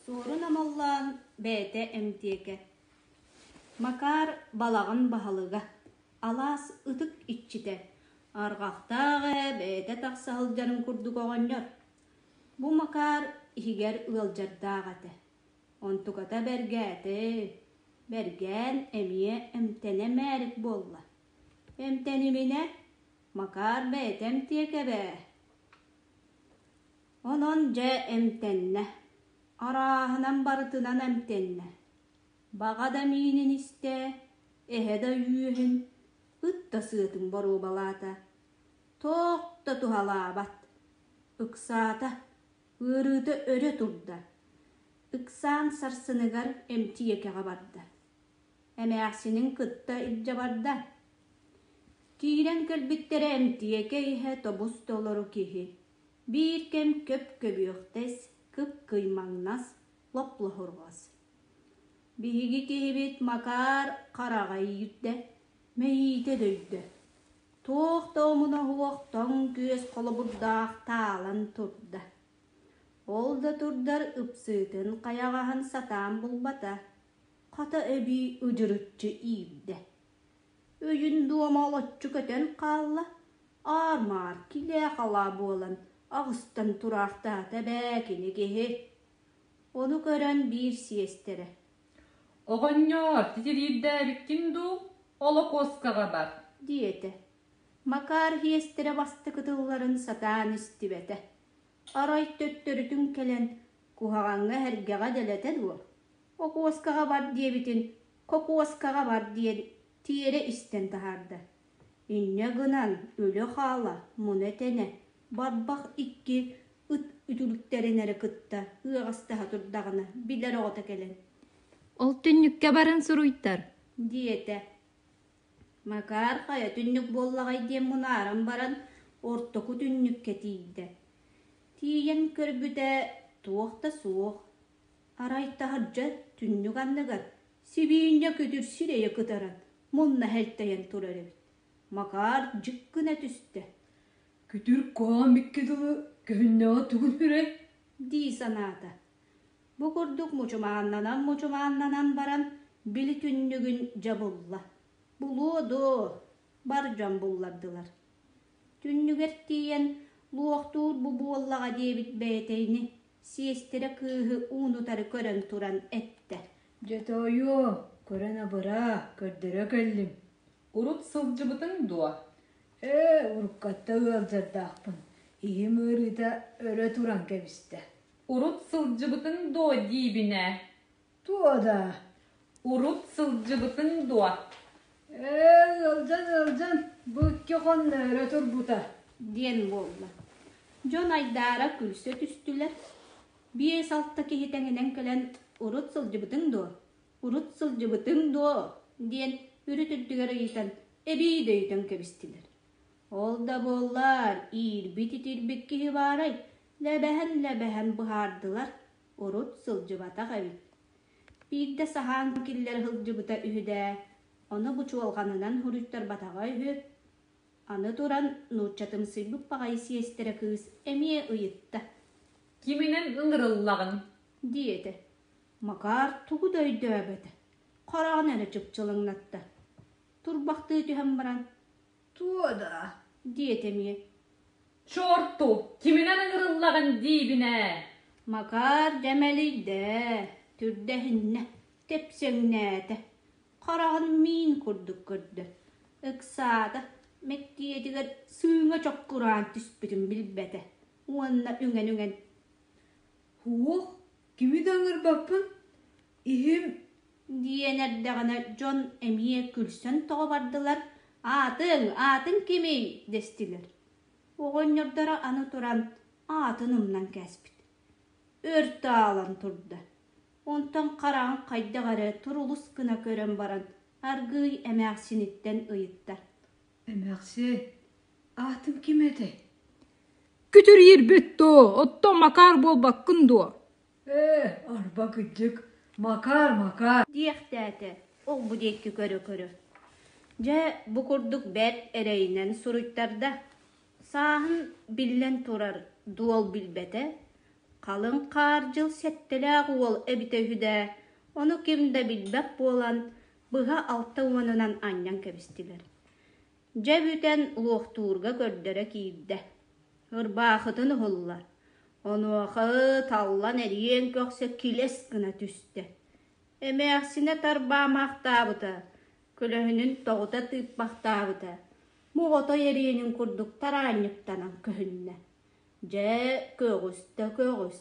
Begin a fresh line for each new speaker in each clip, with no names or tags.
Суорун Омоллоон бэйэтэ эмтиэкэ. Макар балаҕан баһылыга, алаас ытык иччитэ, арҕахтаах ээ бэйэтэ тахса сылдьарын курдук оҕонньор. Бу Макар иһигэр ыалдьардаах этэ. Онтуката бэргээтэ, бэргээн эмиэ эмтэнэ мээрик буолла. Эмтэниминэ, Макар бэйэтэ эмтиэкэ эбээ. Онон дьэ эмтэннэ, арааһынан барытынан эмтэннэ. Баҕа да миинин истэ, эһэ да үөһүн, ыт да сыатын боруобалаата. Туох да туһалаабат. Ыксаата, ыарыыта өрө турда. Ыксаан сарсыныгар эмтиэкэҕэ барда. Эмээхсинин кытта илдьэ барда. Киирэн кэлбиттэрэ эмтиэкэ иһэ тобус-толору киһи. Биир кэм көп-көбүөхтэс, кып-кыймаҥнас, лоп-лоһурҕас. Биһиги киһибит Макар хараҕа иирдэ, мэйиитэ дөйдө. Туох да омуна суох тоҥ күөс холобурдаах таалан турда. Ол да турдар ыпсыытын хайаҕаһын сатаан булбата, хата эбии ыдьырыччы иирдэ. Өйүн дуома олоччу көтөн хаалла, аар-маар килээ-халаа буолан аҕыстан тураахтаата эбээ кини киһи. Ону көрөн биир сиэстэрэ:
«Оҕонньоор, титириирдээбиккин дуу, олокуоскаҕа бар»
диэтэ. Макар иэстэрэ бастакы тылларын сатаан истибэтэ. Арай төттөрүтүн кэлэн, куһаҕаҥҥа эһэргэҕэ дэлэтэ дуо, окуоскаҕа бар диэбитин кокуоскаҕа бар диэн тиэрэ истэн таһаарда. Инньэ гынан өлө хаала, муна тэнэ, барбах икки ыт үтүлүктэрин эрэ кытта ыаҕастаһа турдаҕына билэр оҕото кэлэн
Ол түннүккэ баран суруйтар
диэтэ. Макар хайа түннүк буоллаҕай диэн мунааран баран ортоку түннүккэ тиийдэ. Тиийэн көрбүтэ туох да суох. Арай таһырдьа түннүк анныгар сибиинньэ күтүр сирэйэ кытаран мунна хелтэйэн турар эбит. Макар дьик гына түстэ.
Күтүр куһаҕан икки дылы көһүннэҕэ тугун үрэй
дии санаата. Бу курдук мучумааннанан-мучумааннанан баран били түннүгүн дьэ булла. Булуо дуо, бар дьон буллардылар. Түннүгэр тиийэн луохтуур бу буоллаҕа диэбит бэйэтэ ини, сиэстэрэ кыыһы уун-утары көрөн туран эттэ.
Дьэ тоойуо, көрөн абыраа, көрдөрө кэллим.
Урут сылдьыбытыҥ дуо?
Ээ, уруккатта ыалдьардаахпын, иһим ыарыыта өрө туран кэбистэ.
Урут сылдьыбытыҥ дуо диибин ээ?
Туо даа?
Урут сылдьыбытыҥ дуо?
Ээ, ыалдьан ыалдьан, бу икки хонно өрө турбута
диэн буолла. Дьон айдаара күлсэ түстүлэр. Биэс-алта киһи тэҥинэн кэлэн урут сылдьыбытыҥ дуо? Урут сылдьыбытыҥ дуо? диэн үрүт үрдүгэр ыйытан, эбии дөйүтэн кэбистилэр. Ол да буоллар, иирбит-итирбит киһи баарай, лэбэһэн-лэбэһэн быһаардылар, урут сылдьыбатах эбит. Биирдэ саһаан киллэрэ сылдьыбыта үһү дээ, ону бу чуолҕанынан суруйтарбатаҕа үһү. Аны туран нууччатымсыйбыт баҕайы сиэстэрэ кыыс эмиэ ыйытта:
«Киминэн ыҥырыллаҕын?»
диэтэ. Макар тугу да өйдөөбөтө, хараҕын эрэ чыпчылыҥнатта. Турбахтыы түһэн баран
«Туо даа?»
диэтэ эмиэ.
«Чуорту, киминэн ыҥырыллаҕын диибин ээ!»
Макар дьэмэлийдэ, түрдэһиннэ, тэпсэҥнээтэ, хараҕын миин курдук көрдө, ыксаата, мэктиэтигэр сыыҥа чоккураан түспүтүн билбэтэ уонна үҥэн-үҥэн
«Һуох, кими да ыҥырбаппын, иһим
диэн эрдэҕинэ дьон эмиэ күлсэн тоҕо бардылар, «Аатыҥ, аатыҥ кимий?» дэстилэр. Оҕонньордоро аны туран аатын умнан кээспит. Өр таалан турда. Онтон хараҕын хайдах эрэ турулус гына көрөн баран аргыый эмээхсиниттэн ыйытта.
Эмээхсиэн, аатым ким этэй?
Күтүр иирбит дуо, оттон Макар буолбаккын дуо?
Ээ, арба кырдьык, Макар, Макар
диэхтээтэ ол-бу диэки көрө-көрө. Дьэ, бу курдук бэрт эрэйинэн суруйтарда. Сааһын биллэн турар дуол билбэтэ. Халыҥ хаар дьыл сэттэлээх уол эбитэ үһү дээ, ону ким да билбэт буолан, быһа 60-ынан анньан кэбистилэр. Дьэ бүтэн луохтуурга көрдөрө киирдэ. Ырбаахытын уһулла, онуоха таллан эриэн көхсө килэс гына түстэ. Эмээхсинэ тарбаамахтаабыта, көлөһүнүн тоҕута тыыппахтаабыта, моҕотой эриэнин курдук тараанньыктанан көһүннэ. Дьэ, көҕүс да көҕүс,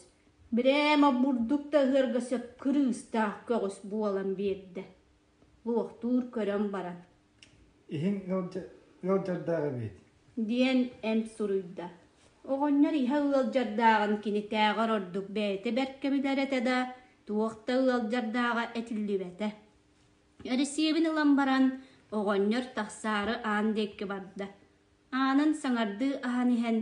бирээмэ бурдук да ыһыарга сөп кырыыстаах көҕүс буолан биэрдэ. Луохтуур көрөн баран
Иһиҥ ыалдьардаах эбит
диэн эмп суруйда. Оҕонньор иһэ ыалдьардааҕын кинитээҕэр ордук бэйэтэ бэркэ билэр этэ да, туох да ыалдьардааҕа этиллибэтэ. Эрэсиэбин ылан баран, оҕонньор тахсаары аан диэки барда. Аанын саҥардыы аһан иһэн,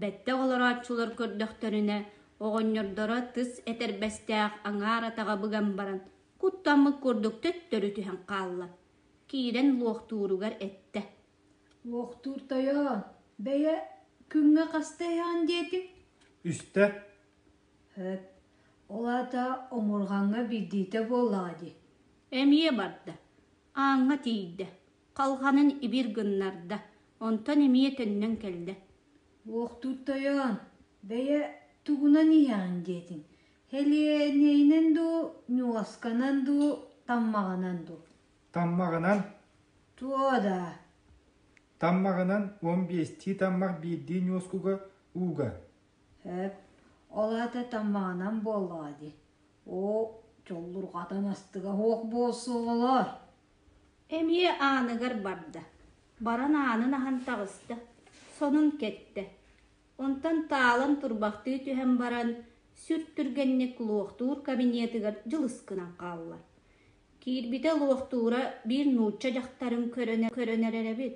бэттэх олорооччулар көрдөхтөрүнэ, оҕонньордоро тыс этэрбэстээх аҥаар атаҕа быган баран, куттаммыт курдук төттөрү түһэн хаалла. Киирэн луохтууругар эттэ:
Луохтуур тойон, бэйэ күҥҥэ хаста иһэҕин диэтиҥ?
Үстэ.
Сөп. Ол аата омурҕаҥҥа биирдиитэ буоллаҕа дии.
Эмиэ барда. Ааҥҥа тиийдэ. Халҕанын ибир гыннарда, онтон эмиэ төннөн кэллэ.
Луохтуур тойон, бэйэ тугунан иһэҕин диэтиҥ? Хэлиэнэйинэн дуу, ньуосканан дуу, таммаҕынан дуу?
Таммаҕынан.
Туо даа?
Таммаҕынан 15-тии таммах биирдии ньуоскуга ууга.
Сөп. Ол аата таммаҕынан буоллаҕа дии. Оо, чоллурҕатан астыга суох буолсуоҕалар.
Эмиэ ааныгар барда. Баран аанын аһан таҕыста, сонун кэттэ. Онтон таалан турбахтыы түһэн баран, сүр түргэнник луохтуур кабинетыгар дьылыс гынан хаалла. Киирбитэ луохтуура биир нуучча дьахтарын көрөн көрөн эрэр эбит.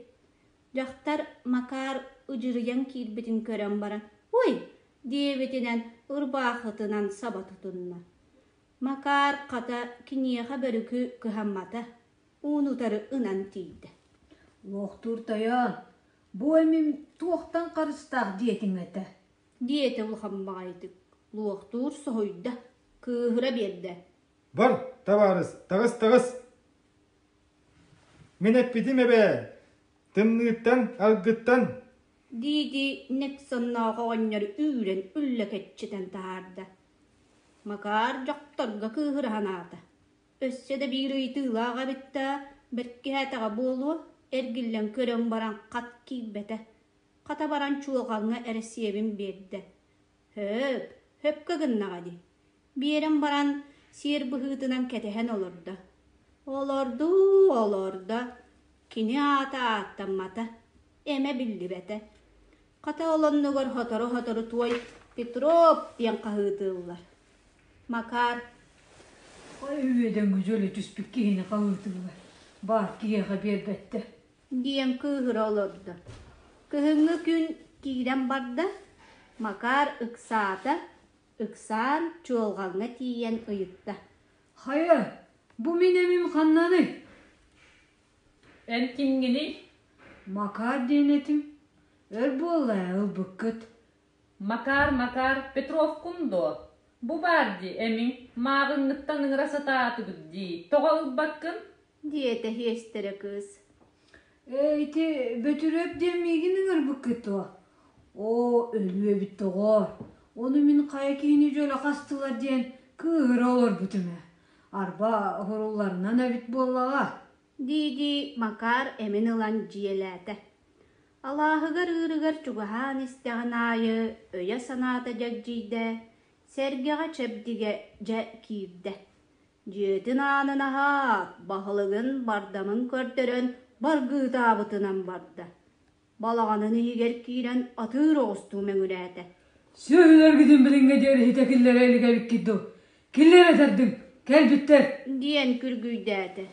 Дьахтар Макар ыдьырыйан киирбитин көрөн баран «Ой!» диэбитинэн ырбаахытынан саба тутунна. Макар хата киниэхэ бөрүкү кыһаммата, уун-утары ынан тиийдэ.
Луохтуур тойон, бу эмим туохтан харыстаах диэтиҥ этэ?
диэтэ улахан баҕайытык. Луохтуур соһуйда, кыыһыра биэрдэ.
Бар, табаарыс, таҕыс, таҕыс! Мин эппитим эбээ, тымныыттан, аргыттан
дии-дии Никсонноох оҕонньор үүрэн үллэкэччитэн таһаарда. Макар дьохторго кыыһыра санаата. Өссө да биир ыйытыылаах эбит да, бэркиһээтэҕэ буолуо, эргиллэн көрөн баран хат киирбэтэ. Хата баран чуолҕаҥҥа эрэ сиэбин биэрдэ. Һөөп, һөпкө гыннаҕа дии. Биэрэн баран сиэр быһыытынан кэтэһэн олордо. Олордуу олордо, кини аата ааттаммата, эмэ биллибэтэ. Хата ол оннугар сотору-сотору туой Петров диэн хаһыытыыллар. Макар
Ой, үөдэҥҥэ дьөлө түспүт киһини хаһыытыыллар, баар киһиэхэ биэрбэттэр
диэн кыыһыра олордо. Кыһыҥҥы күн киирэн барда, Макар ыксаата, ыксаан чуолҕаҥҥа тиийэн ыйытта.
Хайа, бу мин эмим ханнаный?
Эн кимҥиний?
Макар диэн этим. Өр буолла ээ ылбыккыт.
Макар, Макар, Петровкун дуо? Бу баар дии эмиҥ, мааҕыҥҥыттан ыҥыра сатаатыбыт дии, тоҕо ылбаккын?
диэтэ һиэстэрэ кыыс.
Ээ, ити Бөтүрүөп диэн миигин ыҥырбыккыт дуо? Оо, өлүө эбит доҕоор. Ону мин хайа киһини дьөлө хастылар диэн кыыһыра олорбутум ээ. Арба, уһурулларынан эбит буоллаҕа.
Дии-дии Макар эмин ылан дьиэлээтэ. Алааһыгар ыырыгар чугаһаан истэҕин аайы өйө-санаата дьэгдьийдэ, сэргэҕэ чэбдигэ дьэ киирдэ. Дьиэтин аанын аһаат, баһылыгын бардамын көрдөрөн баргыытаабытынан барда. Балаҕанын иһигэр киирэн атыыр оҕустуу мөҥүрээтэ.
Сүөһүлэргитин билиҥҥэ диэри иһитэ киллэрэ илик эбиккит дуу? Киллэрэ этэрдиҥ, кэлбиттэр!
диэн күргүйдээтэ.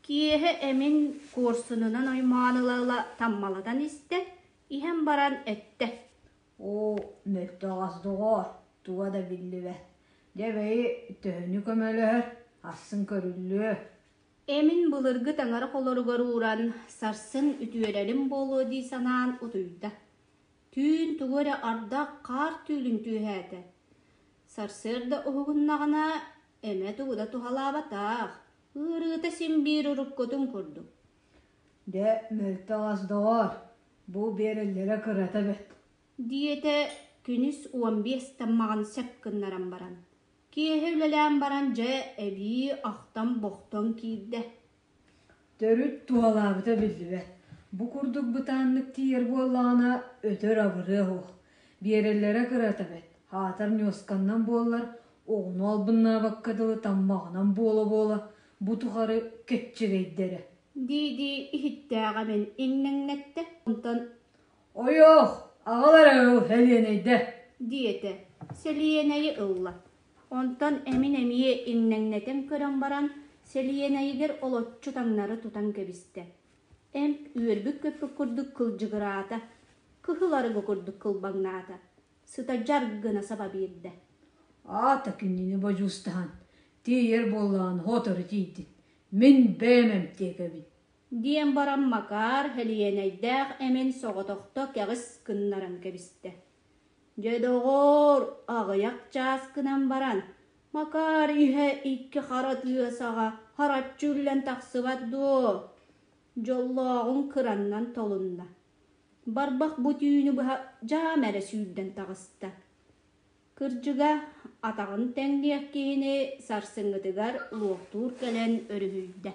Киэһэ эмин куорсунунан оймоон ыла-ыла таммалатан истэ, иһэн баран эттэ:
Оо, мөлтөх ас доҕоор, туга да биллибэт. Дьэ бэйи, төһөнү көмөлөһөр, ахсын көрүллүө.
Эмин былыргы таҥара холоругар ууран, сарсын үтүөрэрим буолуо дии санаан утуйда. Түүн тугу эрэ ардах хаар түүлүн түөһээтэ. Сарсыарда уһугуннаҕына, эмэ тугу да туһалаабатах, ыарыыта син биир уруккутун курдук.
Дьэ, мөлтөх ас доҕоор, бу биэрэллэрэ кырата бэрт
диэтэ күнүс 15 таммаҕын сөп гыннаран баран. Киэһэ үлэлээн баран дьэ эбии ахтан-бохтон киирдэ.
Төрүт туһалаабыта биллибэт. Бу курдук бытааннык тиийэр буоллаҕына, өтөр абырыа суох. Биэрэллэрэ кырата бэрт, аатар ньуосканнан буоллар, оҕону албыннаабакка дылы таммаҕынан буола-буола, бу тухары кэччигэйдэрэ
Дии-дии иһиттээҕэ мин иҥнэҥнэттэ. Онтон
«Ойоох, аҕал эрэ ыл, Элиэнэйдэ»
диэтэ, сэлиэнэйи ылла. Онтон эмин эмиэ иҥнэҥнэтэн көрөн баран, сэлиэнэйигэр олоччу таҥнары тутан кэбистэ. Эмп үөрбүт-көппүт курдук кылдьыгыраата, кыһыл арыгы курдук кылбаҥнаата, сыта дьар гына саба биэрдэ.
Аата кинини бодьуустаһан, тиийэр буоллаҕына сотору тиийдин, мин бэйэм эмтиэкэбин
Диэн баран Макар Һэлиэнэйдээх эмин соҕотохто кэҕис гыннаран кэбистэ. Дьэ, доҕоор, аҕыйах чаас гынан баран, Макар иһэ икки хара тыа саҕа хараччы үллэн тахсыбат дуо? Дьоллооҕун кыраннан толунна. Барбах бу түүнү быһа дьаам эрэ сүүрдэн таҕыста. Кырдьыга, атаҕын тэҥниэх киһини сарсыҥҥытыгар луохтуур кэлэн өрүһүйдэ.